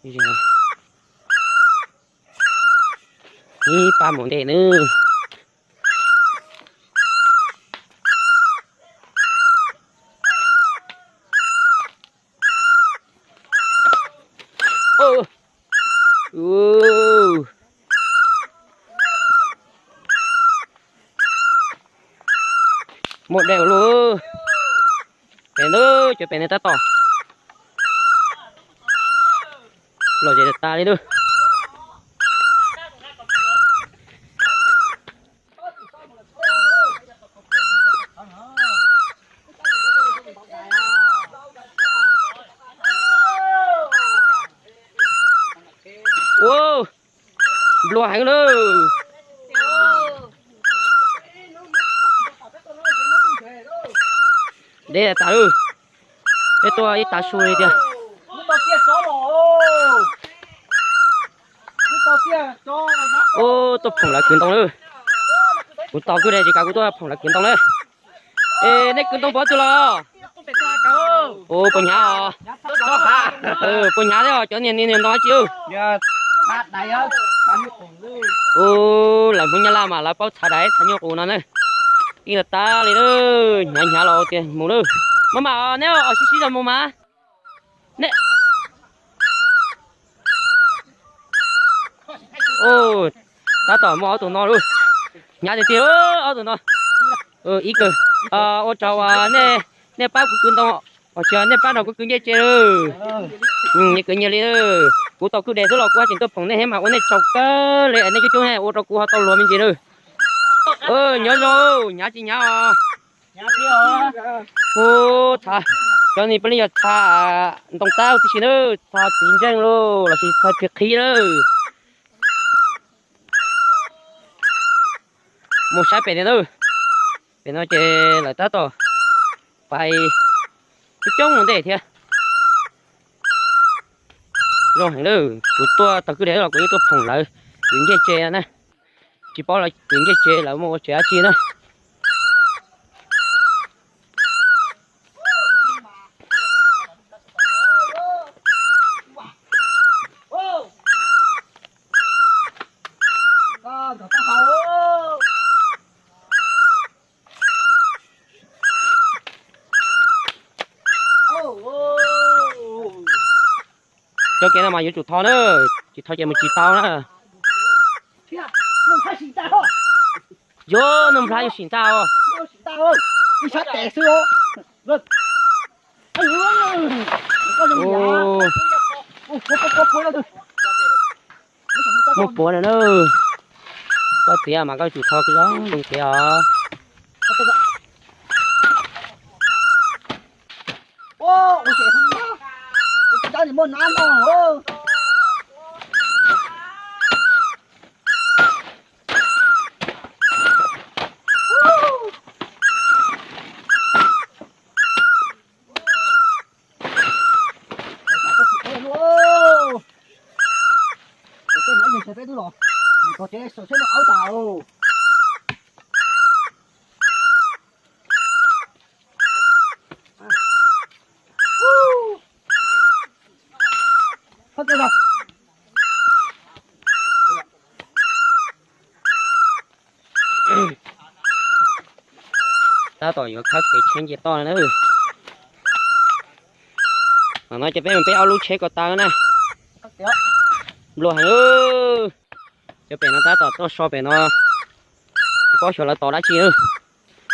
Ib pab mus ntej nawb. Muaj dej ua luaj. Pem ntawd, cov pem ntawd tab tom lom zem tas li nawb. Ua, nplua heev lawm. Deb tas lawm. Peb tuaj ib tav su li tiag. Ub, tuaj phoom lawv kwv ntoo lawm. Kuv tos kwj deg tsis kav kuv tuaj phoom lawv kwv ntoo lawm. Es nej kwv ntoo puas twg los? Ub, puas hnyav os? Puas hnyav thiab os, cov niag niag ntoo dab tsi? Ub, lawv Hmoob Nyab Laj mas lawv paub txhav dais txhav nyuj qus no na. Yeej tas tas li na, hnyav hnyav los tias mus lawm. Maj mam os, neb os, sib sib zog mus mas. Neb, tab tom muaj ob tug no lawm. Hnyav tiag tiag ob tug no. Ib kawg, ua tsaug uas nej pab kuv kwv ntoo, os, tsis, nej pab nrog kuv kwv ncej tsev lawm. Nyias kwv nyias li. Kuv tau kwj deg xwb los kuv haj tseem tuaj phoom nej thiab mas ua nej tsaug kawg li, nej coob coob ua rau kuv ho tau luag me ntsis lawm. Nyob zoo, hnyav tsis hnyav os? Ub, txhav, cov niag peb li yog txhav ntoo taub tib si na, txhav txiv ntseej lauj lossis txhav txiv qhib lawm. Mus saib pem no na. Pem no ces lawv tab tom pais coob coob mus ntej thiab. Zoo heev lawm, kuv tuaj tau kwj deg los kuv yeej tuaj phoom lawv kwv ncej tsev na. Tsis paub lawv kwv ncej tsev lawv muaj ua tsev dab tsi na. Cov kev no mas yuav tsum tho na, tsis tho ces mus tsis tau na. Yog, noj nplhaib yuav sim ntaj os. Muaj puav na. Koj tiav mas koj tsum tho zoo zoo kev os. Tab tom yuav khawb kev tsheb nce toj na. Mam no ces peb mus peb ob lub tsheb ko taw na. Nplua heev. Cov pem no tab tom tuaj so pem no, tsis paub xyov lawv tos dab tsi.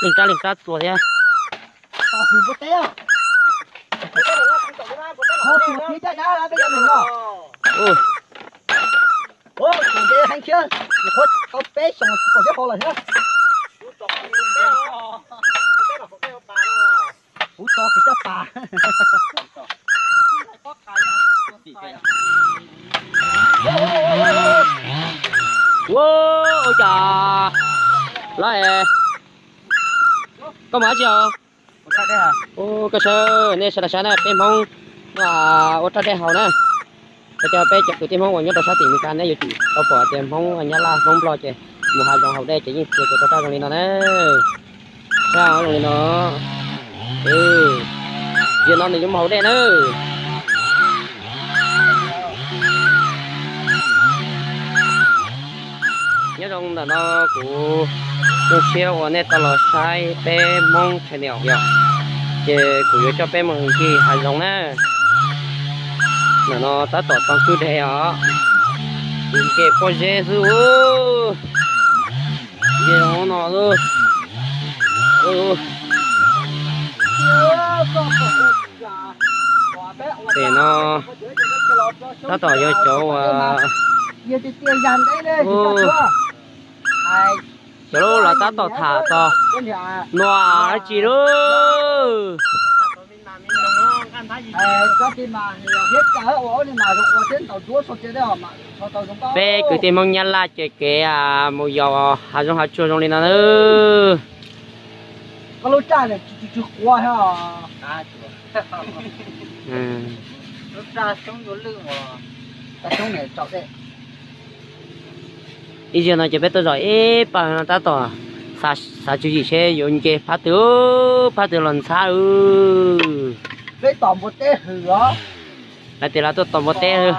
Leej rab leej rab txuas thiab. Ua, ua cas los es, koj mus dab tsi os? Koj saib, nej sawv daws saib na, peb Hmoob ua raj dej haus na. Ua cas peb cov kwv tij Hmoob uas nyob rau sab tim Meskas neb yuav tsum tau pom tias Hmoob Nyab Laj Hmoob Nplog ces mus hav zoov haus dej ces yeej txiav cov raj zoo li no na. Saib zoo li no. Yog no nws yuav mus haus dej na. Ntawm no kuv zoo siab uas nej tau los saib peb Hmoob channel yom, ces kuv yuav coj peb mus ncig hav zoov na. Ntawm no tab tom tau kwj deg os, ces pob zeb xwb, ces no xwb. Ces no tab tom yog cov uas cov lub los tab tom tham txog nua dab tsi lauj. Peb kwv tij Hmoob Nyab Laj ces kev mus yos hav zoov hav tsuag zoo li no na. Ib zaug no ces peb tuaj zom ib pawg no tab tom xav tswv yim seb yuav nce phab twg, phab twg los ntxhab. Peb tos npua teb hwm os. Lawv tias lawv tuaj tos npua teb.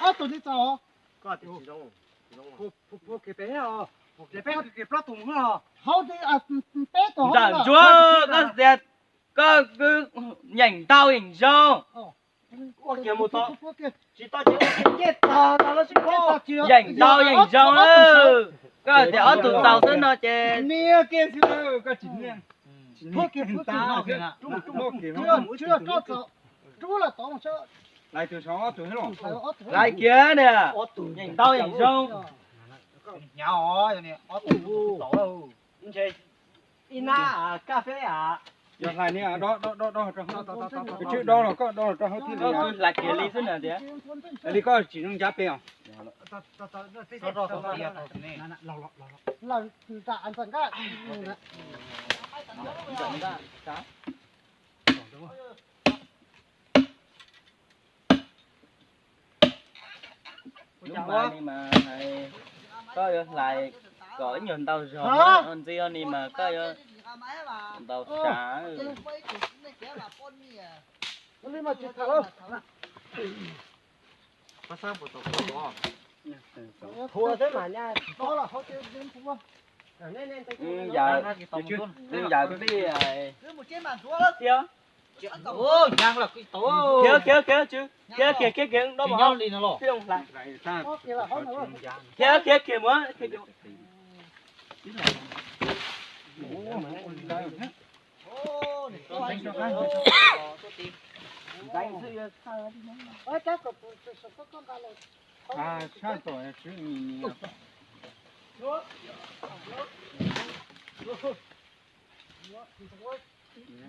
Ob tug twb txaus. Peb tus, peb tus, ntsuag, koj tias koj yeem ntau yeem zoo. Yeem ntau yeem zoo lawm. Koj tias ob tug txaus xwb no ces laiv kiag niam, yeem ntau yeem zoo. Ib nab kaj feb a. Yog hlais ni, tswb dob los koj dob los rau hauv thiaj li hlais kiag li xwb na tias. Li koj tsis zoo ncab peb os. Lub npa li mas hais, koj yuav hlais kom ib nyuag ntau zog, ntxiv ni mas koj yuav ntau sav. Yawm plig thiab. Khiav, khiav, khiav, khiav, khiav, khiav, khiav, khiav, khiav, khiav, khiav, khiav mus.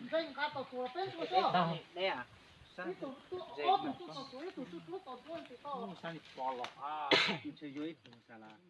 Ntxeev nqa tau tus peb tus xwb. Ib tug tuaj, ob tug tuaj tau tus, ib tug tuaj tuaj tau tus, tsis tau. Ntshe yuav ib tug xwb lawm.